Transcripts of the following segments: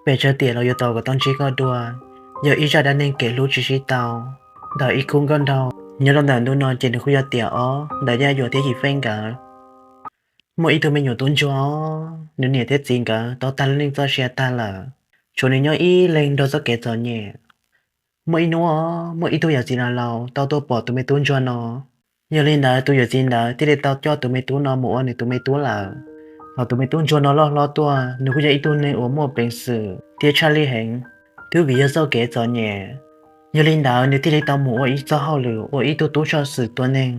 Pes tsawg tiam los yuav tau kom tau ntsib koj dua, yog ib zaj dab neeg kev hlub tsis sib tau ntawm ib khub nkauj nraug. Nyob rau ntawm ntu no ces nws kuj yog tiam ob ntawm Yaj Yuam thiab Yim Feej nkawd. Muaj ib tug me nyuam tub ntsuag, nws niam thiab txiv nkawd tau tag lub neej txoj sia tag lawm, tshuav nws nyob ib leeg nrog txoj kev txom nyem. Muaj ib hnub, muaj ib tug yawm txiv laus laus tau tuaj pom tus me tub ntsuag no. Yog li ntawd tus yawm txiv ntawd thiaj li tau coj tus me tub no mus ua nws tus me tub lawm. Thaum tus me tub ntsuag no loj hlob tuaj, nws kuj yog ib tug neeg uas muaj peev xwm thiab tshaj lij heev, twb vim yog txoj kev txom nyem. Yog li ntawd nws thiaj li tau mus ua ib txoj hauj lwm ua ib tug tub tshoj xwm tua neeg.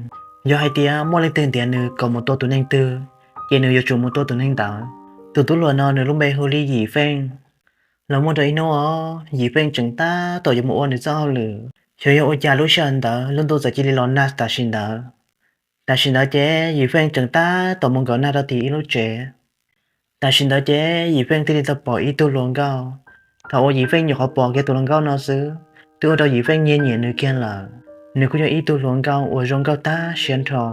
Yog hais tias muaj leej twg ntiav nws kom mus tua tus neeg twg, ces nws yuav tsum mus tua tus neeg ntawd. Tus tub hluas no nws lub npe hu li Yim Feej. Los muaj rau ib hnub, Yim Feej tseem tab tom yuav mus ua nws txoj hauj lwm, xyov yog ua cas lub sij hawm ntawd lub ntuj txawm cia li los nag tam sim ntawd. Tam sim ntawd ces Yim Feej tseem tab tom mus nkaum nag rau tim ib lub tsev. Tam sim ntawd ces Yim Feej thiaj li tau pom ib tug hluas nkauj. Thaum uas Yim Feej nyuam qhuav pom kiag tus hluas nkauj no xwb, twb ua rau Yim Feej nyiag nyiam nws kiag lawm. Nws kuj yog ib tug hluas nkauj uas zoo nkauj tag siab nrho.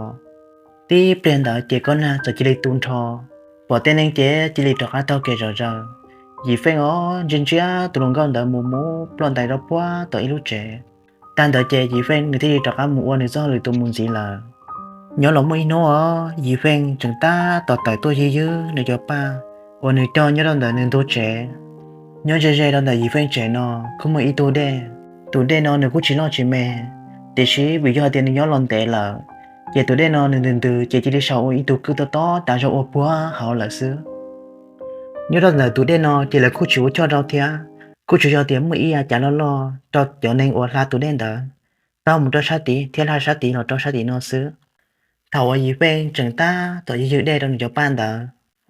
Tib pliag ntawd ces kob nag txawm cia li tu nrho, pom tej neeg ces cia li rov qab taug kev zom zaws. Yim Feej os ntsia ntsia tus hluas nkauj ntawd mus mus ploj ntais rau puag tom ib lub tsev. Tag ntawd ces Yim Feej nws thiaj li rov qab mus ua nws txoj hauj lwm tus mus ntxiv lawm. Nyob los muaj ib hnub, Yim Feej tseem tab tom tawm tuaj ywg ywg nws cov paj uas nws cog nyob rau ntawm nws ntug tsev. Nyob ze ze rau ntawm Yim Feej tsev no kuj muaj ib tug dej. Tus dej no nws kuj tsis loj tsis me, tiam sis vim yog tias nws nyob los ntev lawm, ces tus dej no nws ntws ntws ces cia li sau ua ib tug kwj tob tob tas zog ua puag hauv lawm xwb. Nyob rau ntawm tus dej no ces lawv kuj tsis ua choj rau thiab, kuj tsuas yog tias muaj ib yav cav loj loj rau cov neeg uas hla tus dej ntawd taug mus rau sab tid thiab hla sab tid los rau sab tim no xwb. Thaum uas Yim Feej tseem tab tom ywg ywg dej rau nws cov paj ntawd,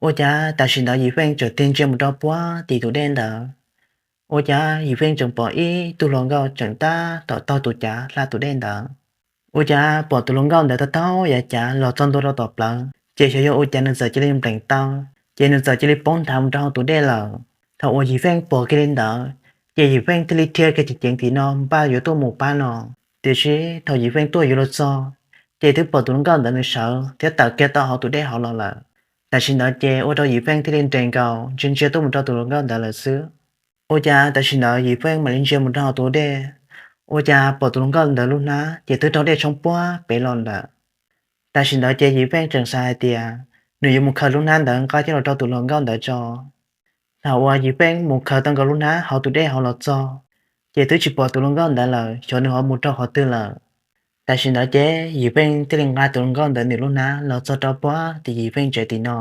ua cas tam sim ntawd Yim Feej tseem tig ntsia mus rau puag tim tus dej ntawd. Ua cas Yim Feej tseem pom ib tug hluas nkauj tseem tab tom taug tus cav hla tus dej ntawd. Ua cas pom tus hluas nkauj ntawd taug taug yav cav los txog ntua rau tom plawv, ces xyov yog ua cas nws txawm cia li nplees taw, ces nws txawm cia li poob nthav mus rau hauv tus dej lawm. Thaum uas Yim Feej pom kiag li ntawd, ces Yim Feej thiaj li dhia kiag ceev ceev tim no npaj yuav tuaj mus pab no. Tiam sis thaum Yim Feej tuaj yuav los txog, ces twb pom tus hluas nkauj ntawd nws sawv thiab tawm kiag tau hauv tus dej hauv los lawm. Tam sim ntawd ces ua rau Yim Feej thiaj li nres nkaus ntsia ntsia tuaj mus rau tus hluas nkauj ntawd lawm xwb. Ua cas tam sim ntawd Yim Feej mam li ntsia mus rau hauv tus dej, ua cas pom tus hluas nkauj ntawd lub hnab ces twb raug dej tshoob puag pem los lawm. Tam sim ntawd ces Yim Feej tseem xav hais tias nws yuav mus khaws lub hnab ntawd nqa coj los rau tus hluas nkauj ntawd tso. Thaum uas Yim Feej mus khaws tau nkaus lub hnab hauv tus dej hauv los txog, ces twb tsis pom tus hluas nkauj ntawd lawm, xyov nws ho mus rau qhov twg lawm. Tam sim ntawd ces Yim Feej thiaj li nqa tus hluas nkauj ntawd nws lub hnab los txog rau puag tim Yim Feej tsev tim no.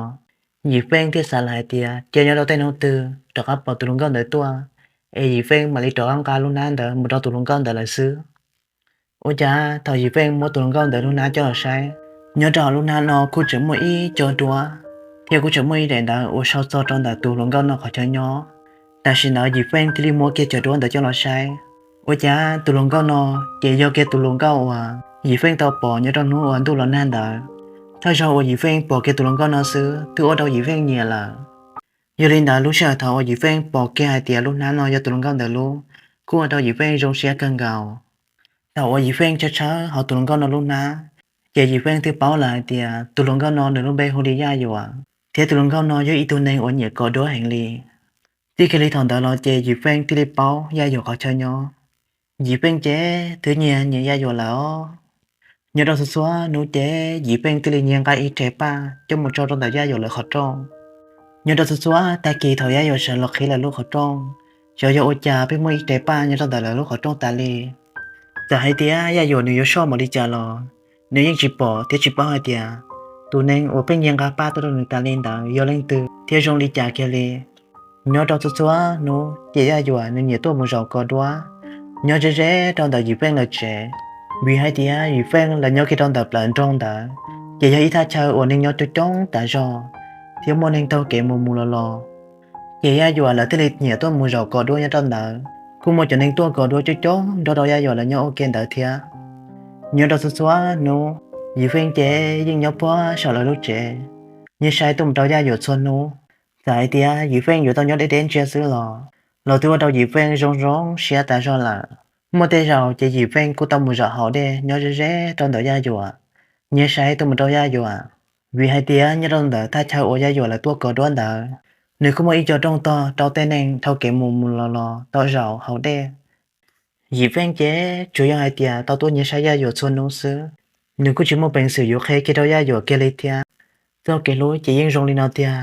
Yim Feej thiaj xav lawm hais tias cia nyob rau tej hnub twg rov qab pom tus hluas nkauj ntawd tuaj, es Yim Feej mam li rov qab nqa lub hnab ntawd mus rau tus hluas nkauj ntawd lawm xwb. Ua cas thaum Yim Feej muab tus hluas nkauj ntawd lub hnab coj los saib, nyob rau hauv lub hnab no kuj tseem muaj ib co duab, thiab kuj tseem muaj ib daim ntawv uas sau txog rau ntawm tus hluas nkauj no qhov chaw nyob. Tam sim ntawd Yim Feej thiaj li muab kiag cov duab ntawd coj los saib, ua cas tus hluas nkauj no ces yog kiag tus hluas nkauj uas Yim Feej tau pom nyob rau hnub uas ntuj los nag ntawd. Thawj zaug uas Yim Feej pom kiag tus hluas nkauj no xwb twb ua rau Yim Feej nyiam lawm. Yog li ntawd lub sij hawm thaum uas Yim Feej pom kiag hais tias lub hnab no yog tus hluas nkauj ntawd lub, kuj ua rau Yim Feej zoo siab kawg nkaus. Thaum uas Yim Feej tshawb tshawb hauv tus hluas nkauj no lub hnab, ces Yim Feej thiaj paub lawm hais tias tus hluas nkauj no nws lub npe hu li Yaj Yuam, thiab tus hluas nkauj no yog ib tug neeg uas nyiam kos duab heev li. Txij kiag li thaum ntawd los ces Yim Feej thiaj li paub Yaj Yuam qhov chaw nyob. Yim Feej ces twb nyiag nyiam Yaj Yuam lawm os. Nyob rau txhua txhua hnub ces Yim Feej thiaj li nyiag nqa ib rhe paj coj mus tso rau ntawm Yaj Yuam lawv qhov rooj. Nyob rau txhua txhua tag kis thaum Yaj Yuam sawv los qhib lawv lub qhov rooj, xyov yog ua cas pheej muaj ib rhe paj nyob rau ntawm lawv lub qhov rooj tas li. Txawm hais tias Yaj Yuam nws yuav soj npaum li cas los nws yeej tsis pom thiab tsis paub hais tias tus neeg uas pheej nyiag nqa paj tuaj rau nws tas li ntawd yog leej twg thiab zoo li cas kiag li. Nyob rau txhua txhua hnub ces Yaj Yuam nws nyiam tuaj mus zaum kos duab nyob ze ze rau ntawm Yim Feej lawv tsev, vim hais tias Yim Feej lawv nyob kiag rau ntawm plawv nroog ntawd, ces yog ib thaj chaw uas neeg nyob coob coob tas zog thiab muaj neeg taug kev mus mus los los. Ces Yaj Yuam lawv thiaj li nyiam tuaj mus zaum kos duab nyob rau ntawd, kuj muaj cov neeg tuaj kos duab coob coob nrog rau Yaj Yuam lawv nyob ua ke ntawd thiab. Nyob rau txhua txhua hnub, Yim Feej ces yeej nyob puag saum lawv lub tsev, nyiag saib tuaj mus rau Yaj Yuam txhua hnub. Txawm hais tias Yim Feej yuav tau nyob deb deb ntsia xwb los, los twb ua rau Yim Feej zoo zoo siab tas zog lawm. Muaj tej zaum ces Yim Feej kuj tau mus zaum haus dej nyob ze ze rau ntawm Yaj Yuam, nyiag saib tuaj mus rau Yaj Yuam, vim hais tias nyob rau ntawm thaj chaw uas Yaj Yuam lawv tuaj kos duab ntawd, Nws kuj muaj ib co rooj tog rau tej neeg dhau kev mus mus los los tau zaum hauv dej. Yim Feej ces tsuas yog hais tias tau tuaj nyiag saib Yaj Yuam txhua hnub xwb, nws kuj tsis muaj peev xwm yuav qhia kiag rau Yaj Yuam kiag li thiab. Txoj kev hlub ces yeej zoo li no tiag.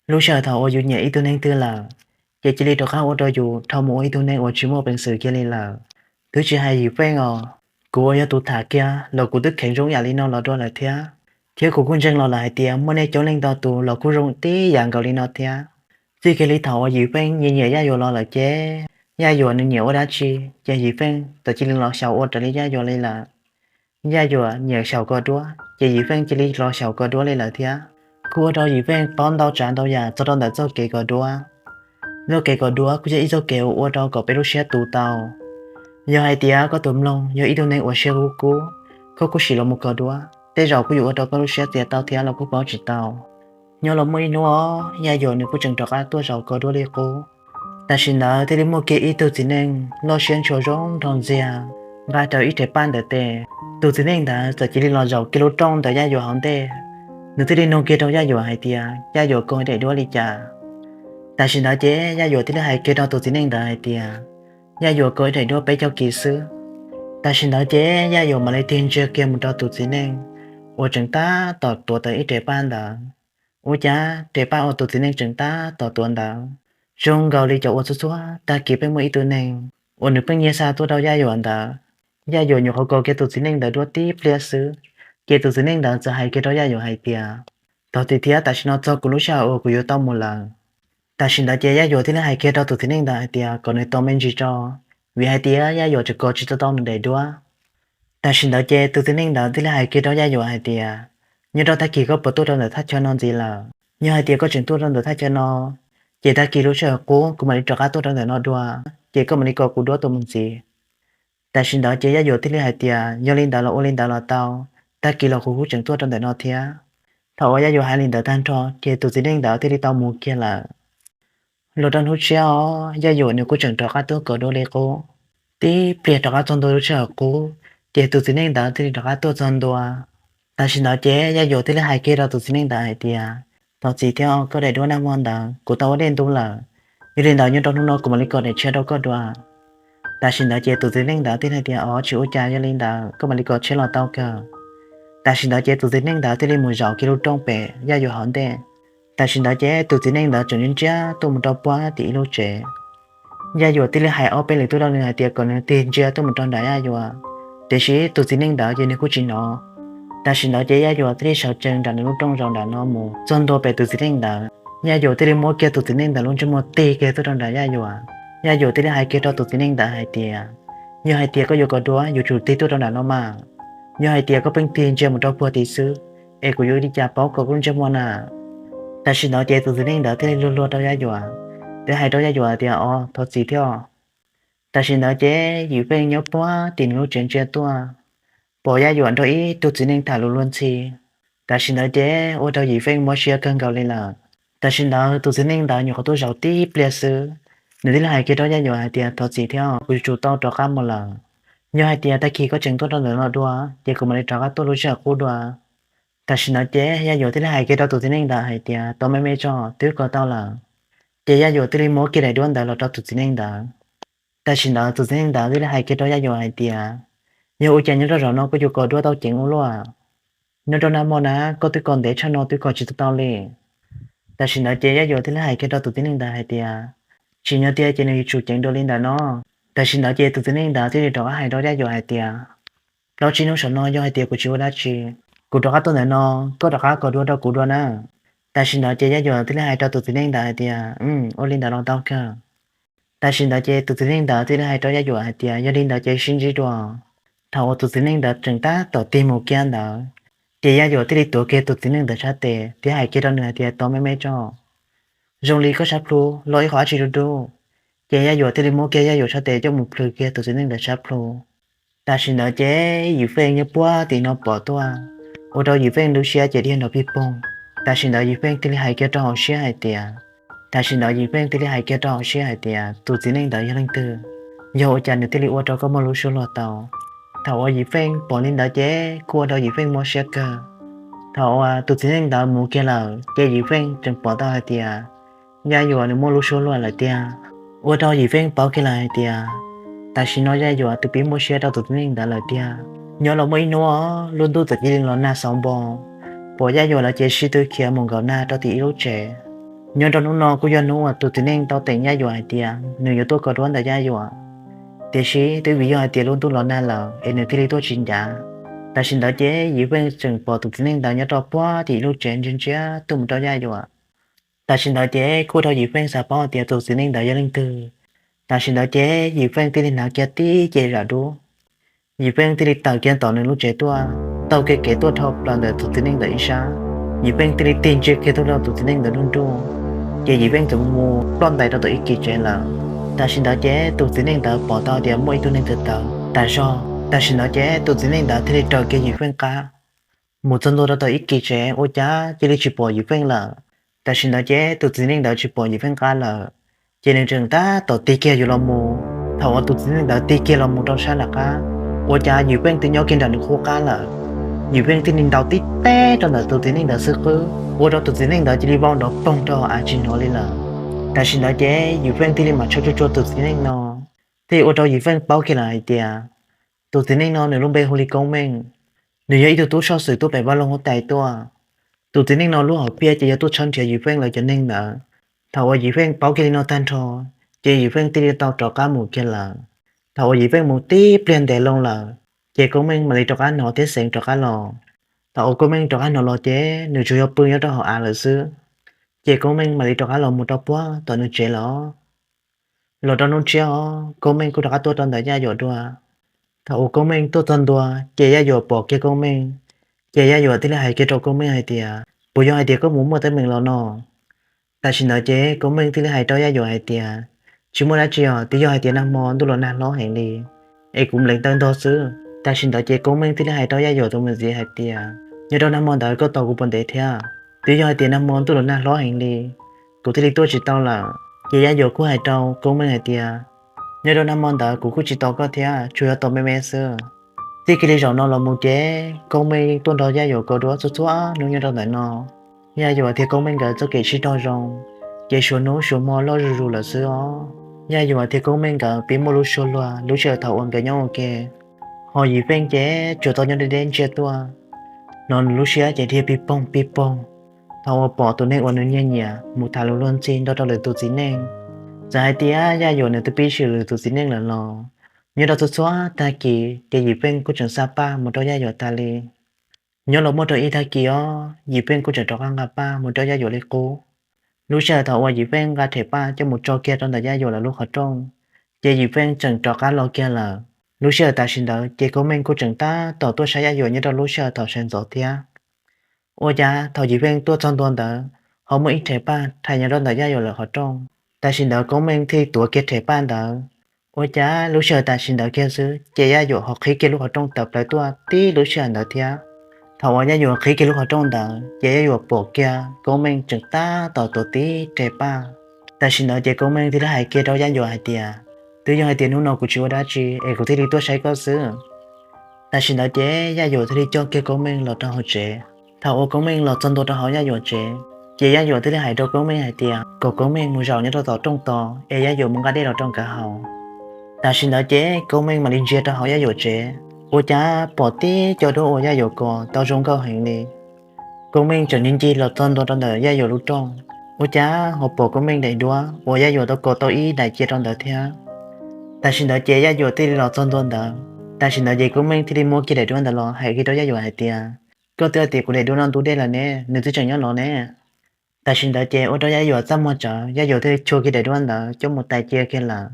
Lub sij hawm thaum uas yus nyiam ib tug neeg twg lawm, ces cia li rov qab ua rau yus dhau mus ua ib tug neeg uas tsis muaj peev xwm kiag li lawm. Twb tsis hais Yim Feej os, kuv uas yog tus tham kiag los kuv twb kheev zoo yam li no los dua lawm thiab. Thiab kuv kuj ntseeg los lawm hais tias muaj nej coob leej ntau tus los kuj zoo tib yam nkaus li no thiab. Txij kiag li thaum uas Yim Feej nyiam nyiam Yaj Yuam los lawm ces, Yaj Yuam nws nyiam ua dab tsi, ces Yim Feej txawm cia li los xyaum ua raws li Yaj Yuam li lawm. Yaj Yuam nyiam xyaum kos duab ces Yim Feej cia li los xyaum kos duab li lawm thiab. Kuj ua rau Yim Feej paub ntau tsav ntau yam txog rau ntawm txoj kev kos duab. Txoj kev kos duab kuj yog ib txoj kev uas ua rau kom peb lub siab tu tau. Yog hais tias koj tus mloog yog ib tug neeg uas siab kub kub, koj kuj sim los mus kos duab, tej zaum kuj yuav ua rau koj lub siab txias tau thiab los kuj paub tsis tau. Nyob los muaj ib hnub, Yaj Yuam nws kuj tseem rov qab tuaj zaum kos duab li qub. Tam sim ntawd thiaj li muaj kiag ib tug txiv neej loj siab ntshua zoo nrog ntxiag nqa rau ib rev paj ntawm tes. Tus txiv neej ntawd txawm cia li los zaum kiag lub rooj ntawm Yaj Yuam hauv ntej. Nws thiaj li nug kiag rau Yaj Yuam hais tias, Yaj Yuam kos daim duab li cas? Tam sim ntawd ces Yaj Yuam thiaj li hais kiag rau tus txiv neej ntawd hais tias, Yaj Yuam kos ib daim duab peb caug kis xwb. Tam sim ntawd ces Yaj Yuam mam li tig ntsia kiag mus rau tus txiv neej uas tseem tab tom tuav tau ib rev paj ntawd. Ua cas rev paj uas tus txiv neej tseem tab tom tuav ntawd zoo nkaus li cov uas txhua txhua tag kis pheej muaj ib tug neeg uas nws pheej nyiag xa tuaj rau Yaj Yuam ntawd. Yaj Yuam nyuam qhuav kos kiag tus txiv neej ntawd duab tib pliag xwb, ces tus txiv neej ntawd txawm hais kiag rau Yaj Yuam hais tias, Thov txim thiab, tam sim no txog kuv lub sij hawm uas kuv yuav tau mus lawm. Tam sim ntawd ces Yaj Yuam thiaj li hais kiag rau tus txiv neej ntawd hais tias kom nws tos me ntsis tso, vim hais tias Yaj Yuam tseem kos tsis tau tau nws daim duab. Tam sim ntawd ces tus txiv neej ntawd thiaj li hais kiag rau Yaj Yuam hais tias, Nyob rau tag kis koj puas tuaj rau ntawm thaj chaw no ntxiv lawm? Yog hais tias koj tseem tuaj rau ntawm thaj chaw no, ces tag kis lub sij hawm qub kuv mam li rov qab tuaj rau ntawm no dua, ces koj mam li kos kuv duab tuaj mus ntxiv. Tam sim ntawd ces Yaj Yuam thiaj li hais tias, Yog li ntawd los ua li ntawd los tau, tag kis los kuv kuj tseem tuaj rau ntawm no thiab. Thaum uas Yaj Yuam hais li ntawd tag nrho ces tus txiv neej ntawd thiaj li tau mus kiag lawm. Los rau hnub tshiab os, Yaj Yuam nws kuj tseem rov qab tuaj kos duab li qub. Tib pliag rov qab txog ntua lub sij hawm qub, ces tus txiv neej ntawd thiaj li rov qab tuaj txog ntua. Tam sim ntawd ces Yaj Yuam thiaj li hais kiag rau tus txiv neej ntawd hais tias, Thov txim thiab, koj daim duab nag hmo ntawd kuv tau ua dej ntub lawm. Yog li ntawd nyob rau hnub no kuv mam li kos daim tshiab rau koj dua. Tam sim ntawd ces tus txiv neej ntawd thiaj hais tias, Os, tsis ua cas, yog li ntawd koj mam li kos tshiab los tau kawg. Tam sim ntawd ces tus txiv neej ntawd thiaj li mus zaum kiag lub rooj pem Yaj Yuam hauv ntej. Tam sim ntawd ces tus txiv neej ntawd tseem ntsia ntsia tuaj mus rau puag tim ib lub tsev. Yaj Yuam thiaj li hais ob peb lwm tuaj rau nws hais tias kom nws tig ntsia tuaj mus rau nram Yaj Yuam, tiam sis tus txiv neej ntawd ces nws kuj tsis hnov. Tam sim ntawd ces Yaj Yuam thiaj li sawv tsees nram nws lub rooj zaum nram no mus txog ntua pem tus txiv neej ntawd. Yaj Yuam thiaj li muab kiag tus txiv neej ntawd lub ntsej muag tig kiag tuaj rau nram Yaj Yuam. Yaj Yuam thiaj li hais kiag rau tus txiv neej ntawd hais tias, Yog hais tias koj yuav kos duab yuav tsum tig tuaj rau nram no mas. Yog hais tias koj pheej tig ntsia mus rau puag tim xwb, es kuv yuav ua li cas paub koj lub ntsej muag na? Tam sim ntawd ces tus txiv neej ntawd thiaj li luag luag rau Yaj Yuam, thiaj hais rau Yaj Yuam tias, Os, thov txim thiab. Tam sim ntawd ces Yim Feej nyob puag tim nws lub tsev ntsia tuaj, pom Yaj Yuam nrog ib tug txiv neej tham lus luag ntxhi. Tam sim ntawd ces ua rau Yim Feej mob siab kawg nkaus li lawm. Tam sim ntawd tus txiv neej ntawd nyuam qhuav tuaj zaum tib pliag xwb, nws thiaj li hais kiag rau Yaj Yuam hais tias, Thov txim thiab, kuv yuav tsum tau rov qab mus lawm. Yog hais tias tag kis koj tseem tuaj rau ntawm no dua, ces kuv mam li rov qab tuaj lub sij hawm qub dua. Tam sim ntawd ces Yaj Yuam thiaj li hais kiag rau tus txiv neej ntawd hais tias, Tos me me tso, twb kos tau lawm. Ces Yaj Yuam thiaj li muab kiag daim duab ntawd los rau tus txiv neej ntawd. Tam sim ntawd tus txiv neej ntawd thiaj li hais kiag rau Yaj Yuam hais tias, Yog ua cas nyob rau zaum no koj yuav kos duab tau ceev ua luaj? Nyob rau nag hmo na koj twb kos ntev tshaj no twb kos tsis tau tau li. Tam sim ntawd ces Yaj Yuam thiaj li hais kiag rau tus txiv neej ntawd hais tias, Tsim nyog tiag ces nws yuav tsum ceev dua li ntawm no. Tam sim ntawd ces tus txiv neej ntawd thiaj li rov qab hais rau Yaj Yuam hais tias, Plaub tsib hnub saum no yog hais tias kuv tsis ua dab tsi, kuv rov qab tuaj ntawm no, koj rov qab kos duab rau kuv dua na. Tam sim ntawd ces Yaj Yuam thiaj li hais rau tus txiv neej ntawd hais tias, Ua li ntawd los tau kawg. Tam sim ntawd ces tus txiv neej ntawd thiaj li hais rau Yaj Yuam hais tias, Yog li ntawd ces sib ntsib dua. Thaum uas tus txiv neej ntawd tseem tab tom tig mus kiag ntawd, ces Yaj Yuam thiaj li tuav kiag tus txiv neej ntawd sab tes thiab hais kiag rau nws hais tias, Tos me me tso. Zoo li koj sab plhu los ib qho dab tsi dub dub. Ces Yaj Yuam thiaj li muab kiag Yaj Yuam sab tes coj mus plhws kiag tus txiv neej ntawd sab plhu. Tam sim ntawd ces Yim Feej nyob puag tim no pom tuaj, ua rau Yim Feej lub siab ces dhia nrov pig poog. Tam sim ntawd Yim Feej thiaj li hais kiag rau hauv siab hais tias, tam sim ntawd Yim Feej thiaj li hais kiag rau hauv siab hais tias, Tus txiv neej ntawd yog leej twg? Yog ua cas nws thiaj li ua rau koj muaj lub suab luag tau? Thaum uas Yim Feej pom li ntawd ces kuj ua rau Yim Feej mob siab kawg. Thaum uas tus txiv neej ntawd mus kiag lawm ces Yim Feej tseem pom tau hais tias Yaj Yuam nws muaj lub suab luag lawm tiag. Ua rau Yim Feej paub kiag lawm hais tias tam sim no Yaj Yuam twb pib muaj siab rau tus txiv neej ntawd lawm tiag. Nyob los muaj ib hnub lub ntuj txawm cia li los nag xauv npo, pom Yaj Yuam lawv ces sib tw khiav mus nkaum nag rau tim ib lub tsev. Nyob rau hnub no kuj yog hnub uas tus txiv neej tau teem Yaj Yuam hais tias nws yuav tuaj kho duab ntawm Yaj Yuam, tiam sis twb vim yog hais tias lub ntuj los nag lawm es nws thiaj li tuaj tsis ncav. Tam sim ntawd ces Yim Feej tseem pom tus txiv neej ntawd nyob rau puag tim lub tsev ntsia ntsia tuaj mus rau Yaj Yuam. Tam sim ntawd ces kuj ua rau Yim Feej xav paub hais tias tus txiv neej ntawd yog leej twg. Tam sim ntawd ces Yim Feej thiaj li hnav kiag tib ce zam dub, Yim Feej thiaj li tawm kiag tom nws lub tsev tuaj, taug kiag kev tuaj dhau plaws ntawm tus txiv neej ntawd ib sab. Yim Feej thiaj li tig ntsia kiag tuaj rau tus txiv neej ntawd nruj nruj, ces Yim Feej txawm mus ploj ntais rau tom ib kis tsev lawm. Tam sim ntawd ces tus txiv neej ntawd pom tau tias muaj ib tug neeg tawv tawv tas zog. Tam sim ntawd ces tus txiv neej ntawd thiaj li raws kiag Yim Feej qab mus txog ntua rau tom ib kis tsev, ua cas cia li tsis pom Yim Feej lawm. Tam sim ntawd ces tus txiv neej ntawd tsis pom Yim Feej qab lawm, ces nws tseem tab tom tig kiag yuav los mus. Thaum uas tus txiv neej ntawd tig kiag los mus rau sab nram qab, ua cas Yim Feej twb nyob kiag nram nws qub qab lawm. Yim Feej thiaj li ntaus tib teg rau ntawm tus txiv neej ntawd xwb qwb, ua rau tus txiv neej ntawd cia li vau nrov poog rau hauv av tsis hnov li lawm. Tam sim ntawd ces Yim Feej thiaj li mam tshawb tsuag tsuag tus txiv neej no, thiaj ua rau Yim Feej paub kiag lawm hais tias tus txiv neej no nws lub npe hu li Koob Meej, nws yog ib tug tub soj xwm tuaj pem vaj loog huab tais tuaj. Tus txiv neej no lub hom phiaj ces yog tuaj tshawb nrhiav Yim Feej lawv cov neeg ntawd. Thaum uas Yim Feej paub kiag li no tag nrho, ces Yim Feej thiaj li tau rov qab mus kiag lawm. Thaum uas Yim Feej mus tib pliag ntev loo lawm, ces Koob Meej mam li rov qab hnov thiab xeev rov qab los. Thaum uas Koob Meej rov qab hnov los ces nws tsuas yog pw nyob rau hauv av lawm xwb. Ces Koob Meej mam li rov qab los mus rau puag tom nws tsev lawm. Los rau hnub tshiab os, Koob Meej kuj rov qab tuaj rau ntawm Yaj Yuam dua. Thaum uas Koob Meej tuaj txog ntua, ces Yaj Yuam pom kiag Koob Meej, ces Yaj Yuam thiaj li hais kiag rau Koob Meej hais tias, puas yog hais tias koj mus muaj teeb meem los no? Tam sim ntawd ces Koob Meej thiaj li hais rau Yaj Yuam hais tias, tsis muaj dab tsi os, twb yog hais tias nag hmo ntuj los nag hlob heev li, es kuv npleev taw ntog xwb. Tam sim ntawd ces Koob Meej thiaj li hais rau Yaj Yuam tus me txiv hais tias, nyob rau nag hmo ntawd koj tos kuv puas ntev thiab? Twb yog hais tias nag hmo ntuj los nag hlob heev li, kuv thiaj li tuaj tsis tau lawm. Ces Yaj Yuam kuj hais rau Koob Meej hais tias, nyob rau nag hmo ntawd kuv kuj tsis tos koj thiab, tsuas yog tos me me xwb. Txij kiag li zaum no los mus ces Koob Meej yeej tuaj nrog Yaj Yuam kho duab txhua txhua hnub nyob rau ntawm no. Yaj Yuam thiab Koob Meej nkawd txoj kev sib raug zoo, ces suav hnub suav hmo loj zuj zus lawm xwb os. Yaj Yuam thiab Koob Meej nkawd pib muaj lub suab luag lub sij hawm thaum uas nkawd nyob ua ke. Ho Yim Feej ces tsuas tau nyob deb deb ntsia tuaj, hnov nws lub siab ces dhia pij poog pij poog thaum uas pom tus neeg uas nws nyiag nyiam mus tham lus luag ntxhi nrog rau lwm tus txiv neej. Txawm hais tias Yaj Yuam nws twb pib swm lwm tus txiv neej lawm los, nyob rau txhua txhua tag kis ces Yim Feej kuj tseem xa paj mus rau Yaj Yuam tas li. Nyob los muaj rau ib tag kis os, Yim Feej kuj tseem rov qab nqa paj mus rau Yaj Yuam li qub. Lub sij hawm thaum uas Yim Feej nqa them paj coj mus tso kiag rau ntawm Yaj Yuam lawv lub qhov rooj, ces Yim Feej tseem rov qab los kiag lawm. Lub sij hawm tam sim ntawd ces Koob Meej kuj tseem tab tom tuaj saib Yaj Yuam nyob rau lub sij hawm thaum sawv ntxov thiab. Ua cas thaum Yim Feej tuaj txog ntua ntawd, ho muaj ib them paj rhais nyob rau ntawm Yaj Yuam lawv qhov rooj. Tam sim ntawd Koob Meej thiaj li tuav kiag them paj ntawd. Ua cas lub sij hawm tam sim ntawd kiag xwb ces Yaj Yuam ho qhib kiag lub qhov rooj tawm plaws tuaj tib lub sij hawm ntawd thiab. Thaum uas Yaj Yuam qhib kiag lub qhov rooj ntawd ces Yaj Yuam pom kiag Koob Meej tseem tab tom tuav tib them paj. Tam sim ntawd ces Koob Meej thiaj li hais kiag rau Yaj Yuam hais tias, twb yog hais tias hnub no kuv tsis ua dab tsi es kuv thiaj li tuaj saib koj xwb. Tam sim ntawd ces Yaj Yuam thiaj li coj kiag Koob Meej los rau hauv tsev. Thaum uas Koob Meej los txog ntua rau hauv Yaj Yuam tsev, ces Yaj Yuam thiaj li hais rau Koob Meej hais tias kom Koob Meej mus zaum nyob rau tom rooj tos es Yaj Yuam mus nqa dej los rau nkawd haus. Tam sim ntawd ces Koob Meej mam li ntsia rau hauv Yaj Yuam tsev, ua cas pom tib co duab uas Yaj Yuam kos tau zoo nkauj heev li. Koob Meej tseem ncig ncig los txog ntua rau ntawm Yaj Yuam lub rooj, ua cas ho pom Koob Meej daim duab uas Yaj Yuam tau kos tau ib daim cia rau ntawd thiab. Tam sim ntawd ces Yaj Yuam thiaj li los txog ntua ntawd. Tam sim ntawd ces Koob Meej thiaj li muab kiag daim duab ntawd los hais kiag rau Yaj Yuam hais tias, koj twb hais tias kuv daim duab no ntub dej lawm ne, nws twb tseem nyob no ne. Tam sim ntawd ces ua rau Yaj Yuam txaj muag tsawv, Yaj Yuam thiaj li rho kiag daim duab ntawd coj mus tais cia kiag lawm.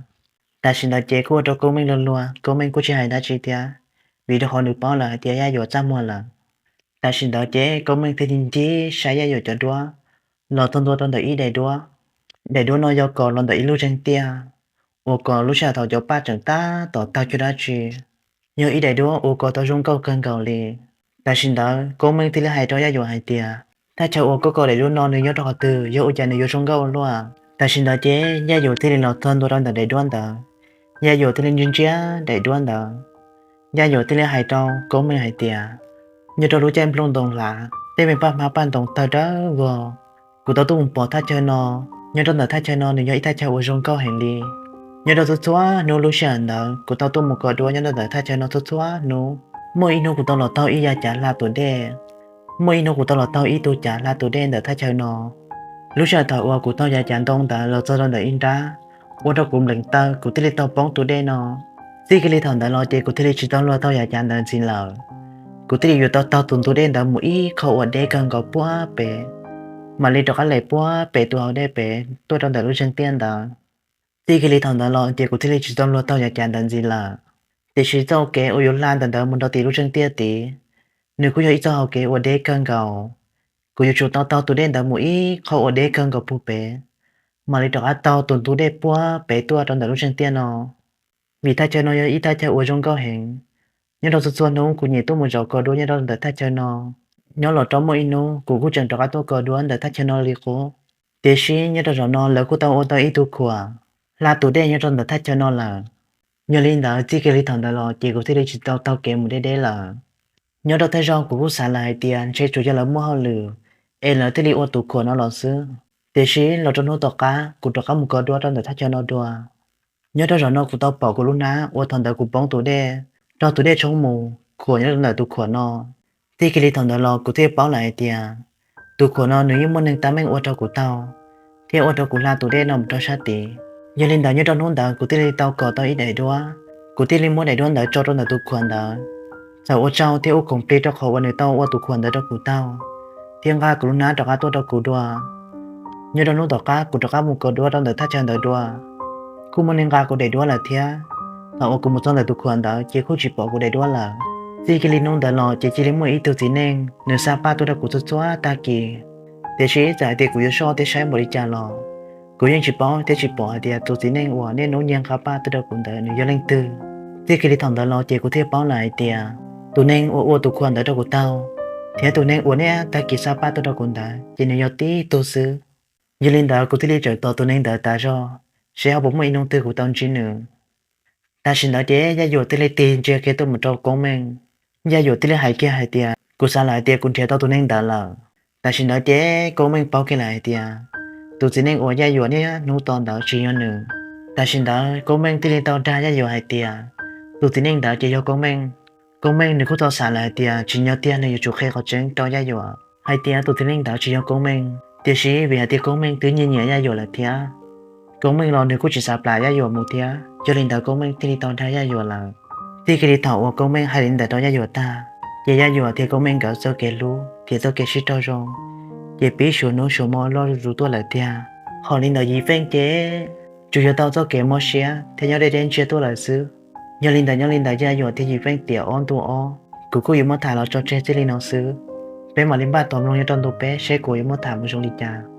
Tam sim ntawd ces kuj ua rau Koob Meej luag luag, Koob Meej kuj tsis hais dab tsi thiab, vim rau qhov nws paub lawm hais tias Yaj Yuam txaj muag lawm. Tam sim ntawd ces Koob Meej thiaj li ncig saib Yaj Yuam cov duab, los txog ntua rau ntawm ib daim duab. Daim duab no yog kos los ntawm ib lub zeeg tiaj uas kos lub sij hawm thaum cov paj tseem tab tom tawg cuag dab tsi. Yog ib daim duab uas kos tau zoo nkauj kawg nkaus li. Tam sim ntawd Koob Meej thiaj li hais rau Yaj Yuam hais tias, thaj chaw uas koj kos daim duab no nws nyob rau qhov twg, yog ua cas nws yuav zoo nkauj ua luaj? Tam sim ntawd ces Yaj Yuam thiaj li los txog ntua rau ntawm daim duab ntawd. Yaj Yuam thiaj li ntsia ntsia daim duab ntawd. Yaj Yuam thiaj li hais rau Koob Meej hais tias, nyob rau lub caij nplooj ntoo hlav, tej me paj hmab paj ntoo tawg dawb vog, kuv tau tuaj mus pom thaj chaw no, Nyob rau ntawm thaj chaw no nws yog ib thaj chaw uas zoo nkauj heev li. Nyob rau txhua txhua hnub lub sij hawm ntawd kuv tau tuaj mus kos duab nyob rau ntawm thaj chaw no txhua txhua hnub. Muaj ib hnub kuv tau los taug ib yav cav hla tus dej. Muaj ib hnub kuv tau los taug ib tug cav hla tus dej ntawm thaj chaw no. Lub sij hawm thaum uas kuv taug yav cav ntoo ntawd los txog rau ntawm ib nrab, ua rau kuv nplees taw, kuv thiaj li tau poob tus dej no. Txij kiag li thaum ntawd los ces kuv thiaj li tsis tau luag taug yav cav ntawd ntxiv lawm. Kuv thiaj li yuav tau taug tus ntug dej ntawd mus ib qho uas deb kawg nkaus puag pem, mam li rov qab les puag pem tus hauv dej pem tuaj rau ntawm lub zeeg tiaj ntawd. Txij kiag li thaum ntawd los ces kuv thiaj li tsis tau luag taug yav cav ntawd ntxiv lawm. Tiam sis txoj kev uas yuav hla ntawm ntawd mus rau tim lub zeeg tiaj tid, nws kuj yog ib txoj hau kev uas deb kawg nkaus. Kuv yuav tsum tau taug tus dej ntawd mus ib qho uas deb kawg nkaus puag pem, mam li rov qab taug tus ntug dej puag pem tuaj rau ntawm lub zeeg tiaj no. Vim thaj chaw no yog ib thaj chaw uas zoo nkauj heev. Nyob rau txhua txhua hnub kuv nyiam tuaj mus zaum kos duab nyob rau ntawm thaj chaw no. Nyob los rau muaj ib hnub kuv kuj tseem rov qab tuaj kos duab ntawm thaj chaw no li qub. Tiam sis nyob rau zaum no lawv kuj tau ua tau ib tug khuam hla tus dej nyob rau ntawm thaj chaw no lawm. Yog li ntawd txij kiag li thaum ntawd los ces kuv thiaj li tsis tau taug kev mus deb deb lawm. Nyob rau thawj zaug kuv kuj xav lawm hais tias ntshe tsuas yog lawv muaj hauj lwm es lawv thiaj li ua tus khuam no los xwb. Tiam sis los rau hnub tom qab kuv rov qab mus kos duab rau ntawm thaj chaw no dua. Nyob rau zaum no kuv tau pom kuv lub hnab uas thaum ntawd kuv poob tus dej, raug tus dej tshoob mus khuam nyob rau ntawm tus khuam no. Txij kiag li thaum ntawd los kuv thiaj paub lawm hais tias tus khuam no nws yeej muaj neeg tab meeg ua rau kuv taug, thiab ua rau kuv hla tus dej no mus rau sab tid. Yog li ntawd nyob rau hnub ntawd kuv thiaj li tau kos tau ib daim duab, kuv thiaj li muab daim duab ntawd tso rau ntawm tus khuam ntawd. Txawm ua tsaug thiab ua khoom plig rau qhov uas nws tau ua tus khuam ntawd rau kuv taug, thiab nqa kuv lub hnab rov qab tuaj rau kuv dua. Nyob rau hnub tom qab kuv rov qab mus kos duab rau ntawm thaj chaw ntawd dua, kuj muaj neeg nqa kuv daim duab lawm thiab. Thaum uas kuv mus txog ntawm tus khuam ntawd ces kuj tsis pom kuv daim duab lawm. Txij kiag li hnub ntawd los ces cia li muaj ib tug txiv neej nws xa paj tuaj rau kuv txhua txhua tag kis. Tiam sis txawm hais tias kuv yuav soj thiab saib npaum li cas los kuv yeej tsis paub thiab tsis pom hais tias tus txiv neej uas niaj hnub nyiag nqa paj tuaj rau kuv ntawd nws yog leej twg. Txij kiag li thaum ntawd los ces kuv thiaj paub lawm hais tias tus neeg uas ua tus khuam ntawd rau kuv taug, thiab tus neeg uas niaj tag kis xa paj tuaj rau kuv ntawd ces nws yog tib tug xwb. Yog li ntawd kuv thiaj li tseem tos tus neeg ntawd tas zog, seb ho puas muaj ib hnub twg kuv tau ntsib nws. Tam sim ntawd ces Yaj Yuam thiaj li tig ntsia kiag tuaj mus rau Koob Meej. Yaj Yuam thiaj li hais kiag hais tias, kuv xav lawm hais tias kuv nrhiav tau tus neeg ntawd lawm. Tam sim ntawd ces Koob Meej paub kiag lawm hais tias tus txiv neej uas Yaj Yuam niaj hnub tos ntawd tsis yog nws. Tam sim ntawd Koob Meej thiaj li tau dag Yaj Yuam hais tias tus txiv neej ntawd ces yog Koob Meej. Koob Meej nws kuj tau xav lawm hais tias tsim nyog tiag nws yuav tsum qhia qhov tseeb rau Yaj Yuam hais tias tus txiv neej ntawd tsis yog Koob Meej. Tiam sis vim hais tias Koob Meej twb nyiam nyiam Yaj Yuam lawm thiab, Koob Meej los nws kuj tsis xav plam Yaj Yuam mus thiab. Yog li ntawd Koob Meej thiaj li tau dag Yaj Yuam lawm. Txij kiag li thaum uas Koob Meej hais li ntawd rau Yaj Yuam tag, ces Yaj Yuam thiab Koob Meej nkawd txoj kev hlub thiab txoj kev sib raug zoo ces pib suav hnub suav hmo loj zuj zus tuaj lawm tiag. Hos li ntawd Yim Feej ces tsuas yog tau txoj kev mob siab thiab nyob deb deb ntsiag tuaj lawm xwb. Yog li ntawd nyob li ntawd Yaj Yuam thiab Yim Feej tiam ob ntu ob, kuv kuj yuav muab tham los tso tseg txij li no xwb. Peb mam li npaj tos mloog nyob rau ntu peb seb kuv yuav muab tham mus zoo li cas.